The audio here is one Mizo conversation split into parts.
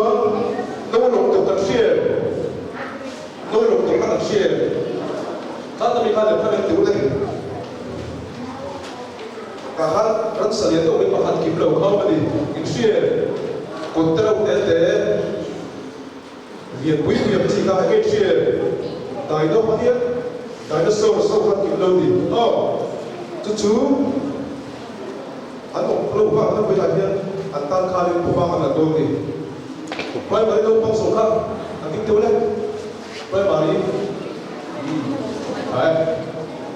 Chuan no lawk tawh kan hria em? No lawk tawh kha kan hria em? Kha ta mi kha lem kha min ti ule. Ka khan ransa lian deuh mai pakhat kim lo kha awm a ni. In hria em? Kut te reuh te te lian pui pui ang chi kha enge in hria em? Dino kha hian dinosaurs ho khan kim lo ni. Aw chu chu an awm lo kha an vawilah hian an tan khanin pawh an la dawn ni. Primary naupang zawh kha an ding deuh le. Primary umm tha e.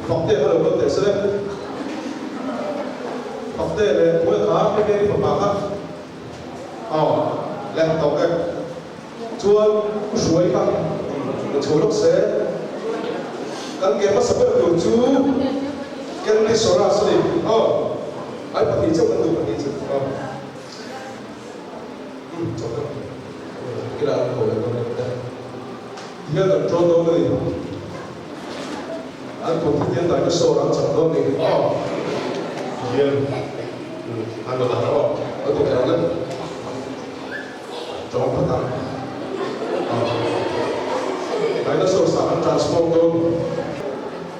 Fakte kha lo kal teh se le. Fakte leh Puia kha Pemeri fapa kha aw le tawk e. Chuan U Hruai kha rawn chho lawk se. Kan ke hmasa ber tur chu Kenny Soras a ni. Aw, ai pahnih chauh kan duh pahnih chu. Aw. Umm chawp deuh. Kila an ko leh dawn em te. Tihian kan ṭawn dawn a ni. An kut hi tihian dinosaur an chak dawn ni. Aw. Tihian an rawn dah aw. An kut ang le. Tawng khat a Dinosaurs ah an transform dawn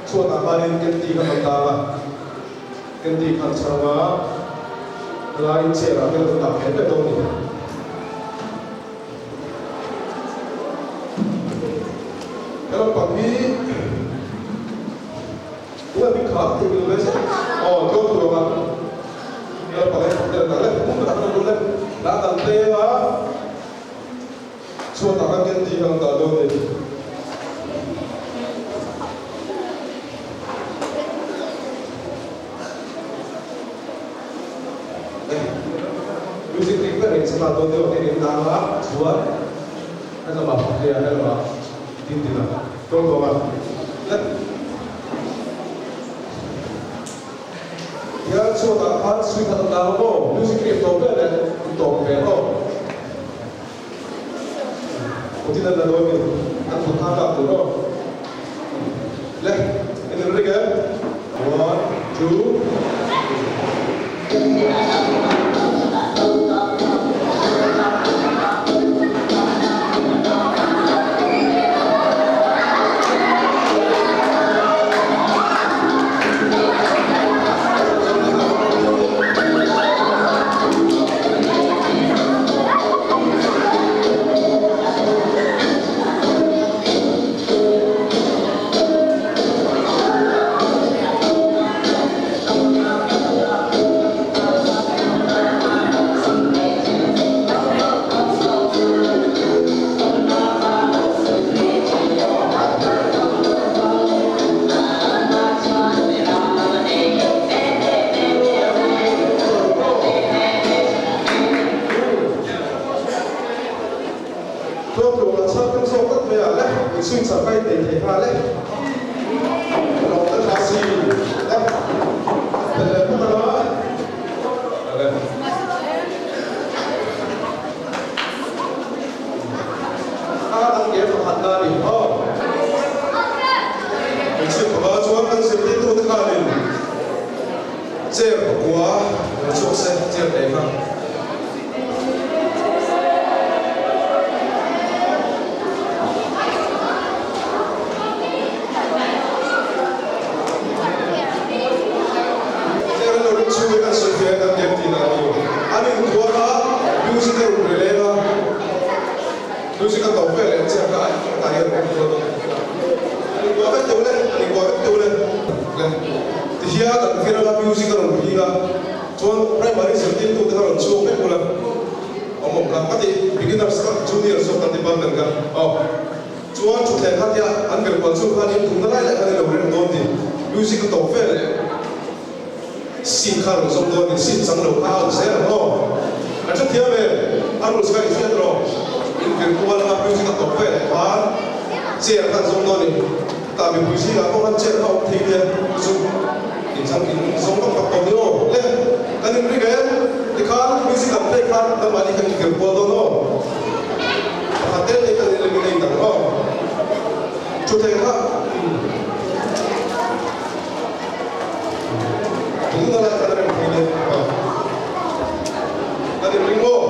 chhuat ah khanin Candy kha kan tar a, Candy kha an chhar anga helai chair ah hian an dah kher vek dawn a ni. He lampang hi Tunah min khar thei lo ve se. Aw tlawm tur ang a. Kal pang e tel tak le hmun tak an lut le. Lah kan tlem a chhuat ah khan ken tih kha kan dah dawn ni. Music ring ber in chhana dawn deuh ang in tang a chuan helamah Faktea helamah Dindina tlawm tlawm a le. Hian chhuatah khan sui khat a tlang maw? Music ri a tawp vel e, i tawp ve aw. Putin an la dawn ni, an kut kha tlak tur aw. Le, en in ring em? One, two, three. Tlawmtlawm a chhang tum zawk tlat mai a le, insuih chak kai thei thei nghal e. Lawm na tha si le, tel leh phawt anga le. A an ke pakhat na ni aw. Hmeichhia panga chuan kan zirtirtute khanin chair pakua lo chhuak se chair nei kha. Chair an lo lut chhungin an sawi fiah kan kem tihna a ni. An inkual a, music a rawn ri leng a, music a tawp vel leh chair kha a hian a awm dawn a. An inkual vek teuh le, an inkual vek teuh le. Le, tihian an vir anga music a rawn ring a. Chuan primary zirtirtute kha rawn chhuak vek bula awm awm kha ka ti, beginners kha junior zawk kan department kha aw. Chuan thutthleng kha tia an ber kual chu khan in tumna lai leh khan in lo rem dawn ni, music a tawp vel leh seat kha rawn zawm dawn ni, seat chang lo kha a awm zel ang aw. Kan hrethiam em? A rules kha i hriat rawh. In vir kual anga music a tawp vel leh khan chair kha an zawm dawn ni. Tah mipui zingah pawh khan chair kha awm thei nia chu in chang in zawng vak vak tawh ni aw. Le, kan in ring em? Tikhan music an play khan nangmahni khan in vir kual dawn aw. Pakhat te te kan eliminate ang aw. Thutthleng kha tuna lai khan a rem thei nia aw. Kan in ring aw.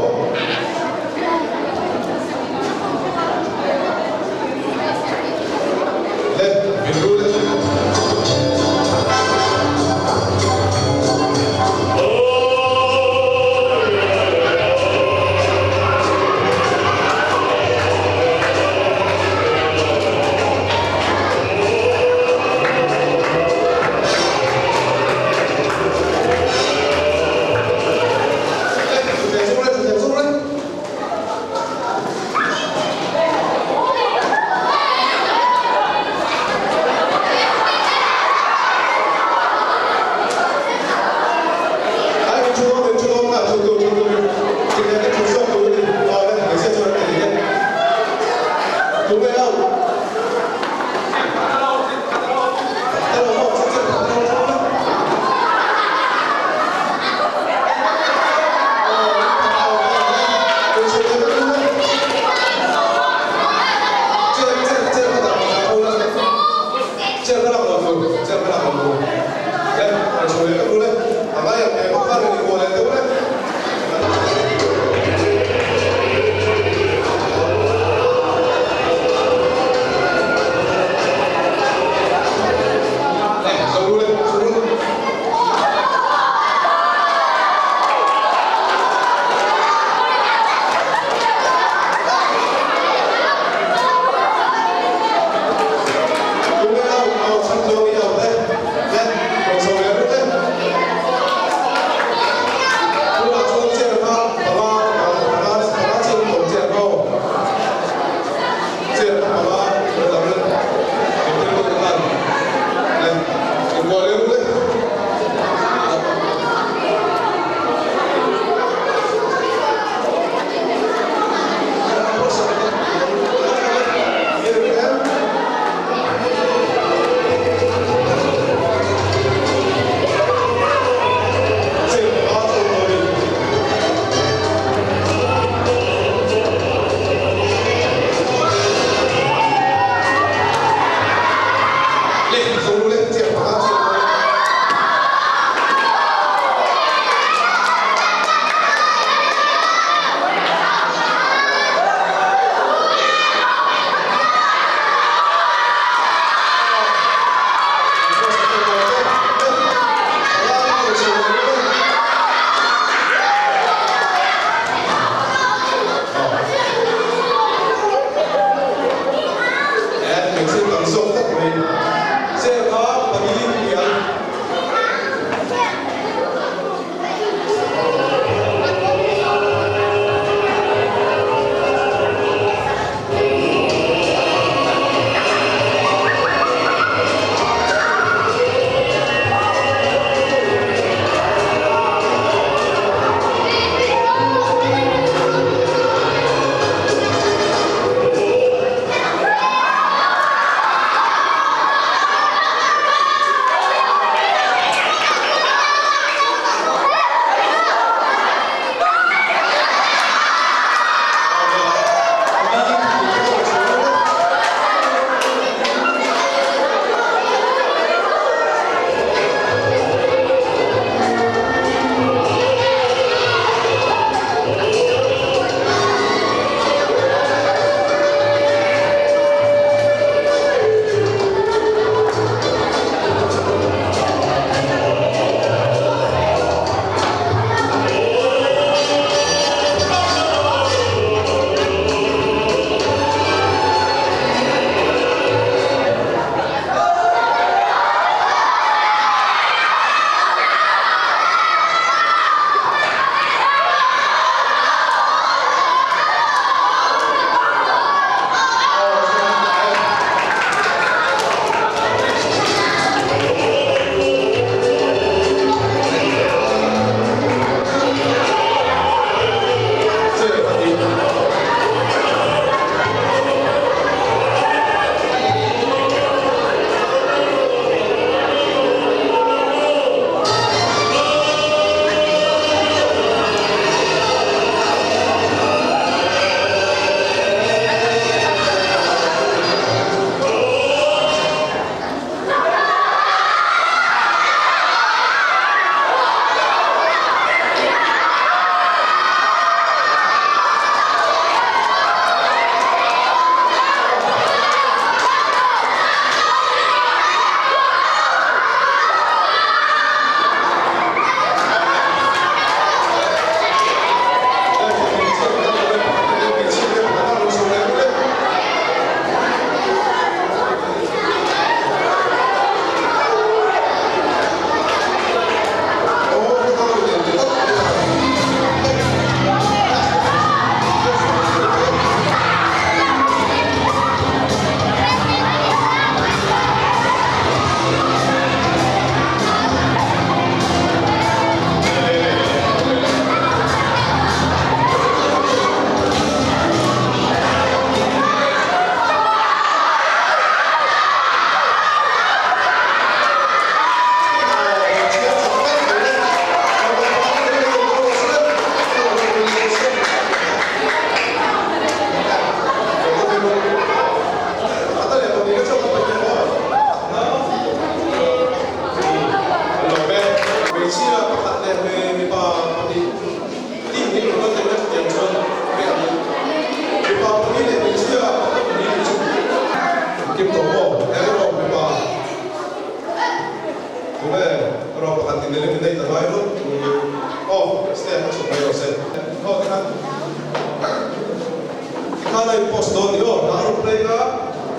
Tikhan a in post dawn ni aw, hla a rawn play a,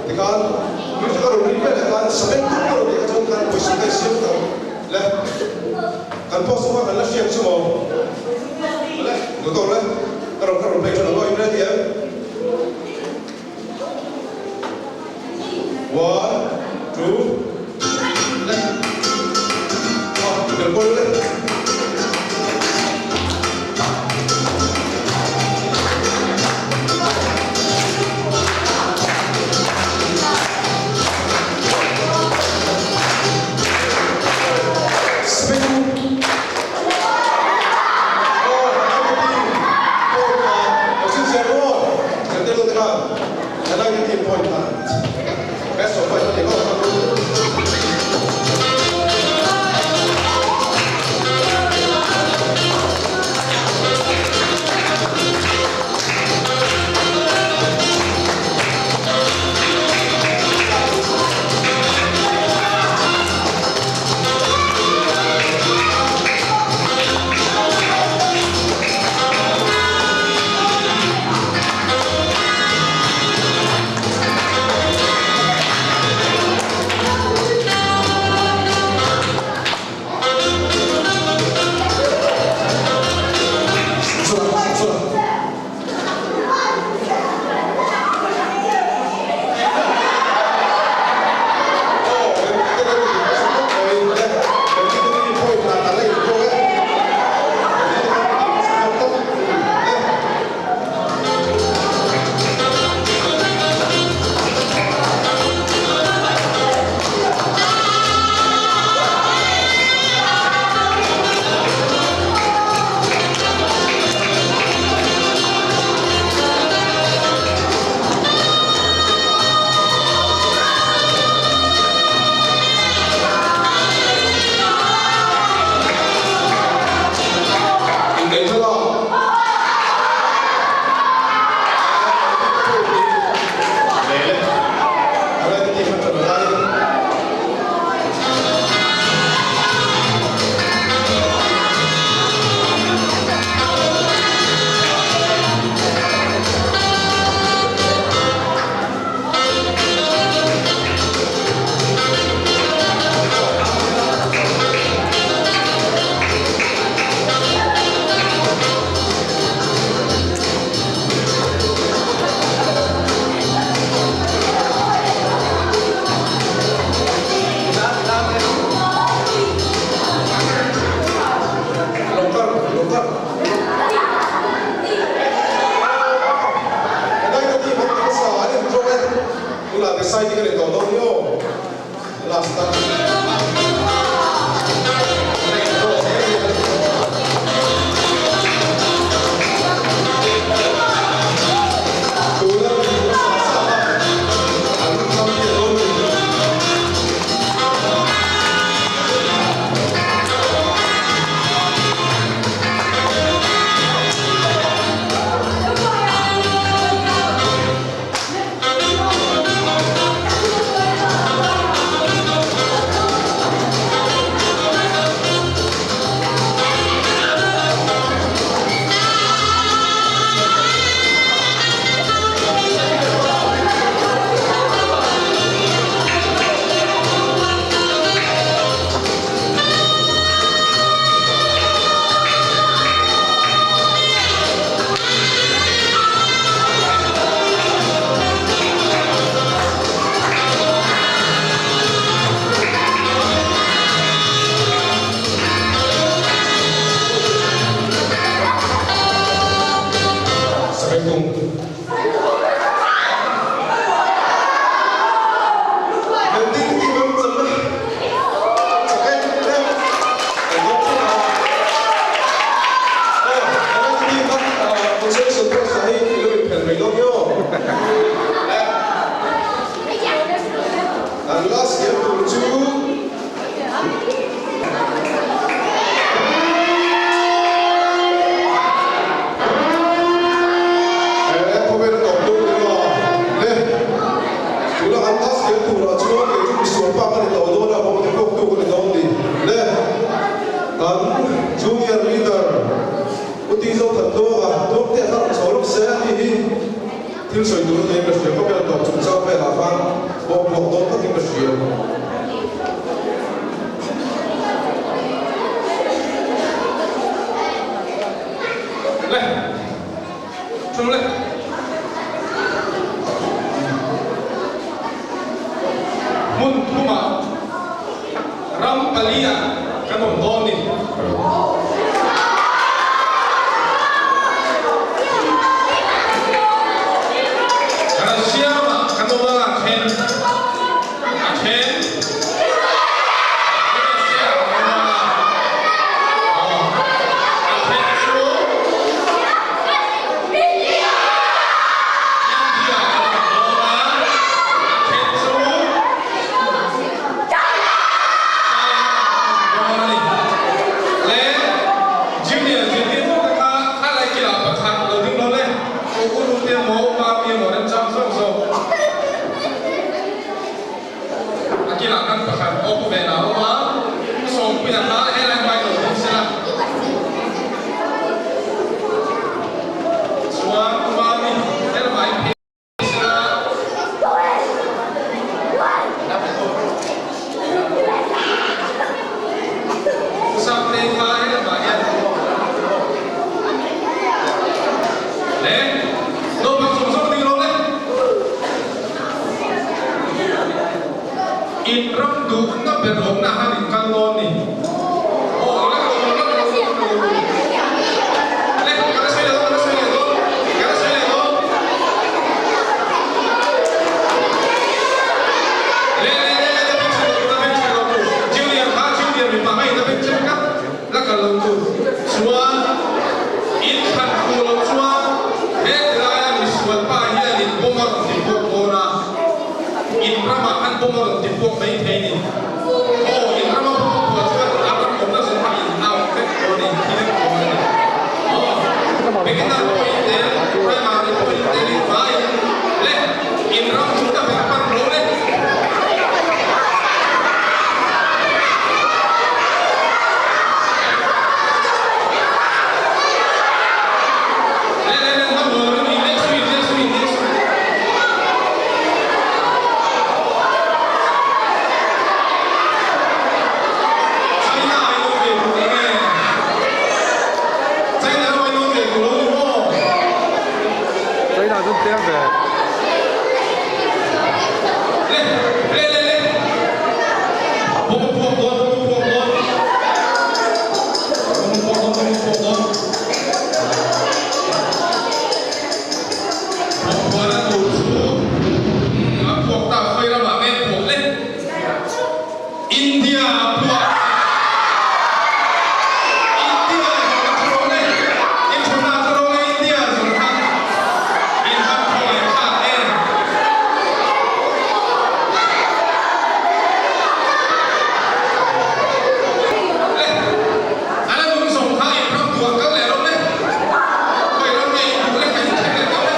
tikhan music a rawn ring vel leh khan sabeng tum ka rawn tih kha chuan khan pawisa ka insiam ta le. Kan post kha kan la hriat chu maw? Le, duh tawk le, ka rawn ka rawn play tha lo aw, in ready em? One, two, le, aw, tel kawl le. Spin. Aw, United team point kha lo chhinchhiah rawh aw. Zirtirtu te khan United team point kha best of five a ni bawk a. Thil sawi tur a nei ka hria, khawvel tawp chungchang velah khan bawm puak dawn tlatin ka hria. Le, thu le. Hmun thumah ram paliah kan awm dawn ni. Russia ramah kan awm a, a then a then USA ah kan awm a, a then chu India ah kan awm dawn a, a then chu China ah kan awm dawn a ni. Le Junior zirtirtu te kha kha lai kilah pakhat lo ding lo le, u u nu te emaw u pa mi emaw remchang zawk zawk a kilah khan pakhat aw pu ve lah awm a, u Sawmpuia kha helai hmai lo ding sela. Chuan u Mami helmai phei sela. U Sangtei kha helamah hian le naupang zawng zawng ding lo le. In ram duhna ber awmna han in kal dawn ni. Aw la lo la lo la lo le ka la sawi leh dawn ka la sawi leh dawn ka la sawi leh dawn le le le le la beng chhe lo la beng chhe lo tu junior kha junior mipa ngei la beng chhe ka la kal lo tu chuan in thlan thu lo chuan he tilaia misual pa hianin bawm a rawn ti puak dawn a in ramah khan bawm a rawn ti puak mai thei ni. Aw, in rama bawm a puah chuan a ram awmna zawng kha in out vek dawn a, in thi vek dawn a ni. Aw, beginner pawh in tel, primary pawh in tel in vai in le, in ram chu ka ber pan lo le. Le le le, hmanhmawh lovin in leh suh, in leh suh, in leh suh. China a inawm ve duh eng e? China ram a inawm ve duh lo ni maw? China chu tlem ve. Le, le, le, le. Bawm a puak dawn, bawm a puak dawn. Bawm a puak dawn, bawm a puak dawn. Bawmpuana tur chu a puak ta khawi ramah nge puak le? India a puak. India zawng a thu rawh le. I thuna a thu rawh le India zawng kha in han khawngaih thlak em? Le, a la nung zawng kha in ram duh a kal leh lo le. Khawi ram nge in duh le ka in check leh tawh le.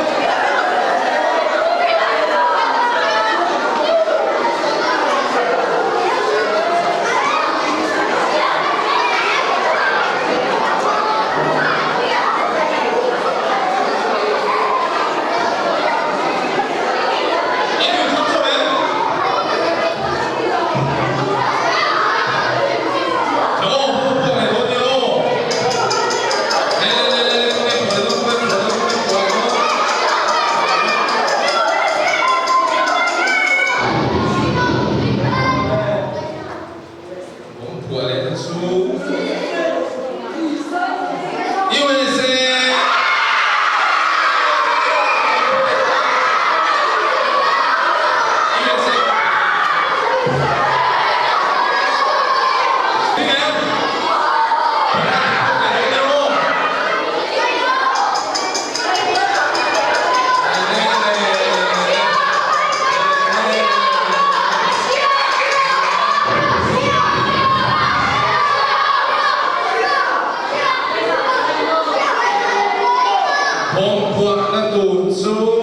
In duh thak chauh em? Aw, pawh leh dawn nia aw. Le le le le le khawnge pawh leh dawn khawnge pawh leh dawn khawnge pawh leh dawn. Bawm phuah leh na chu USA. USA. Bawmpuahna tur chu.